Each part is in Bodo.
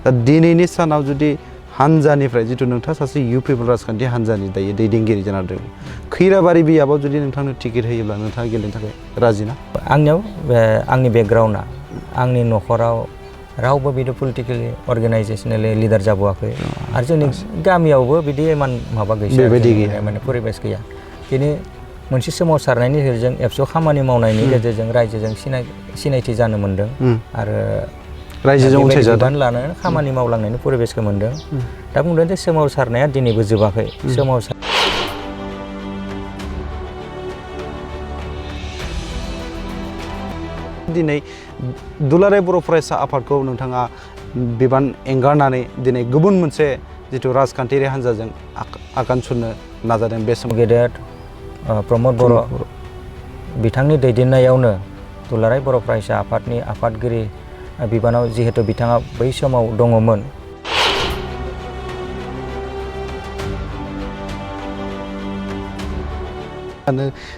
दा दिनैनि सानाव जुदि हानजानिफ्राय जिथु नोंथाङा सासे UPPL राजखान्थि हानजानि दायो दैदेनगिरि जाना दं खैराबारि बियाबाव जुदि नोंथांनो टिकेट होयोब्ला नोंथाङा गेलेनो थाखाय राजि ना? आंनियाव आंनि बेकग्राउन्डआ आंनि न'खराव रावबो बिदि पलिटिकेलि अर्गानाइजेसनेलि लिडार जाबोआखै आरो जोंनि गामियावबो बिदि इमान माबा गैया माने परिबेस गैया। दिनै मोनसे सोमावसारनायनि गेजेरजों एबसु खामानि मावनायनि गेजेरजों रायजोजों सिनायथि जानो मोन्दों आरो रायजोजों बिबान लानानै खामानि मावलांनायनि परिबेसखौ मोन्दों। दा बुंदों जे सोमावसारनाया दिनैबो जोबाखै। दिनै दुलाराय बर' फरायसा आफादखौ नोंथाङा बिबान एंगारनानै दिनै गुबुन मोनसे जिथु राजखान्थियारि हान्जाजों आगान सुरनो नाजादों बे समाव गेदेर प्रमद बर' बिथांनि दैदेननायावनो दुलाराय बर' फरायसा आफादनि आफादगिरि बिबानाव जिहेतु बिथाङा बै समाव दङमोन।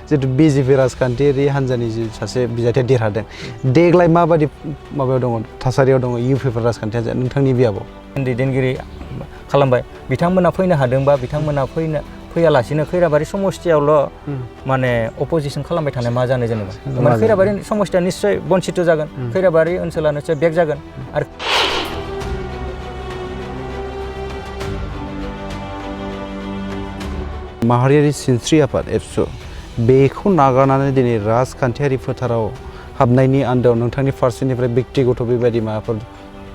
जितु BJP राजखान्थियारि हान्जानि जि सासे बिजाथिया देरहादों देग्लाय माबायदि माबायाव दङ थासारियाव दङ UPPL राजखान्थि हान्जाया नोंथांनि बियाबाव दैदेनगिरि खालामबाय बिथांमोना फैनो हादोंबा बिथांमोना फैयालासिनो खैराबारि समस्थियावल' माने अपोजिसन खालामबाय थानाय मा जानो जेनेबा माने खैराबारि समस्थिया निश्चय बन्सित जागोन खैराबारि ओनसोला निश्चय बेक जागोन आरो माहारियारि सिनस्रि आफाद एबसु बेखौ नागारनानै दिनै राजखान्थियारि फोथाराव हाबनायनि आन्दोआव नोंथांनि फारसेनिफ्राय बेक्तिगत बेबायदि माबाफोर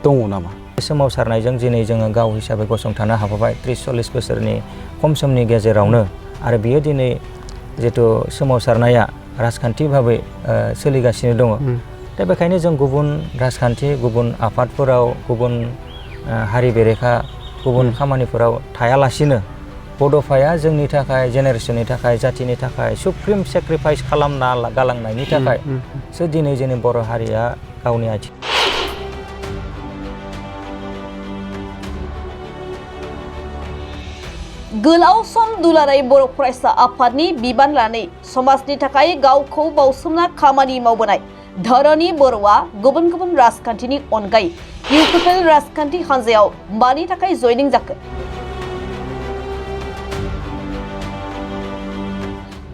दङ नामा? सोमावसारनायजों दिनै जोङो गाव हिसाबै गसंथानो हाबाय 30-40 बोसोरनि खम समनि गेजेरावनो आरो बियो दिनै जितु सोमावसारनाया राजखान्थि भाबै सोलिगासिनो दङ। दा बेखायनो जों गुबुन राजखान्थि गुबुन आफादफोराव गुबुन हारि बेरेखा गुबुन खामानिफोराव थायालासिनो बड'फाया जोंनि थाखाय जेनेरेसननि थाखाय जाथिनि थाखाय सुप्रिम सेक्रिफाइस खालामना गालांनायनि थाखायसो दिनै जोंनि बर' हारिया गावनि आथिं गोलाव सम दुलाराय बर' फरायसा आफादनि बिबान लानानै समाजनि थाखाय गावखौ बावसोमना खामानि मावबोनाय धरणी बर'आ गुबुन गुबुन राजखान्थिनि अनगायै UPPL राजखान्थि हान्जायाव मानि थाखाय जयनिं जाखो?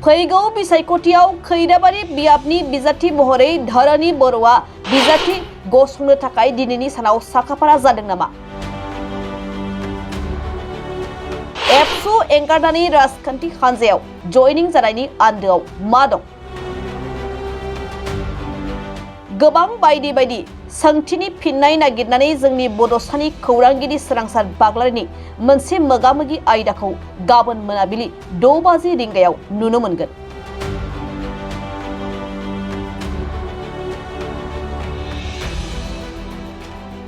फैगौ बिसायख'थियाव खैराबारि बियाबनि बिजाथि महरै धरणी बर'आ बिजाथि गसंनो थाखाय दिनैनि सानाव साखाफारा जादों नामा? एबसु एंगारनानै राजखान्थि हान्जायाव जयनिं जानायनि आन्दोआव मा दं? गोबां बायदि बायदि सोंथिनि फिननाय नागिरनानै जोंनि बड'सानि खौरांगिरि सोरांसार बाग्लारिनि मोनसे मोगामोगि आयदाखौ गाबोन मोनाबिलि 6 रिंगायाव नुनो मोनगोन।